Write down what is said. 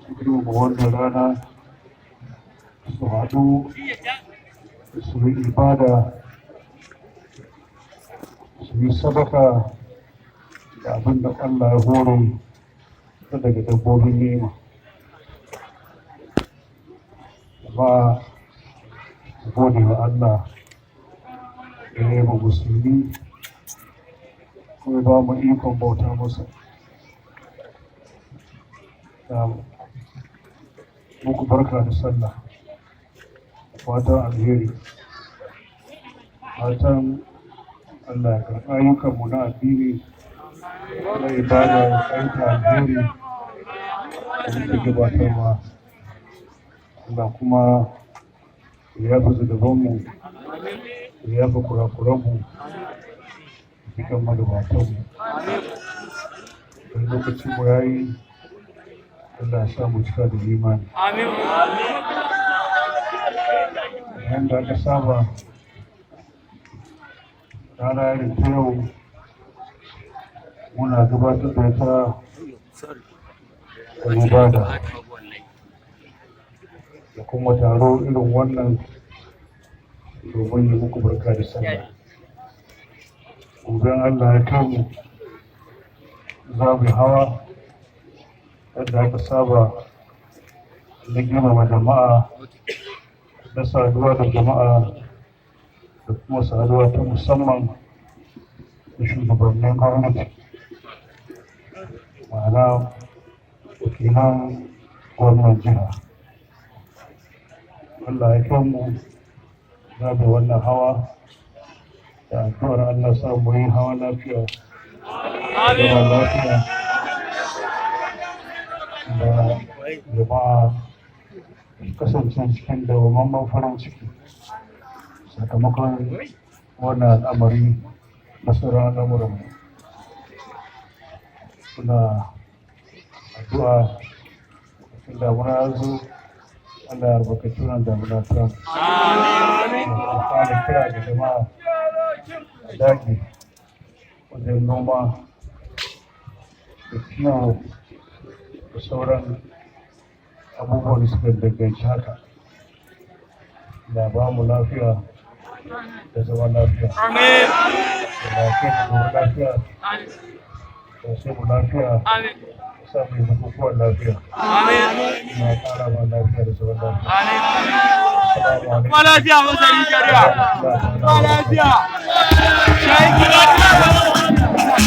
Girmama wannan rana, su haɗu, su yi ibada, su yi sadaka da abin da Allah ya hore ta daga dabbobin ni'ima. Amma gode wa Allah da ya yi mu musulmi kuma ba mu ikon bauta masa. Da muku barka da sallah, fatan alheri, fatan Allah ya karɓi ayyukanmu na addini, na ibada, ya aika alheri da muke gabatarwa. Allah kuma ya yafe zunubanmu, ya yafe kurakuranmu, dukan magabatanmu. Wani lokacin mu yayi, Allah ya sa mu cika da imani. Yayin da aka saba rana irin ta yau, muna gabatar da ita da ibada da kuma taro irin wannan domin yi muku barka da sallah. Gobe Allah ya kai mu, za mu yi hawa yadda aka saba na girmama jama'a, na saduwa da jama'a, da kuma saduwa ta musamman da shugabannin gwamnati, ma'ana wakilan gwamnan jiha. Allah ya kai mu, za mu wannan hawa da addu'ar Allah sa mu yi hawa lafiya, zama lafiya, da jama'a kasance cikin dawwammamen farin ciki sakamakon wannan al'amari na sauran al'amuranmu. Muna addu'a lokacin damuna ya zo, Allah ya albarkaci wannan damuna ta mu. Fara kira ga jama'a a dage wajen noma da kiwo da sauran abubuwan da suka danganci haka. Da ba mu lafiya da zaman lafiya. Da lafiya da zaman lafiya. Da sai mu lafiya. Da sa mu yi bukukuwan lafiya. Na ƙara ma lafiya da zaman lafiya. Assalamu alaikum. Kuma lafiya masanin shari'a. Kuma lafiya. Shayi lafiya.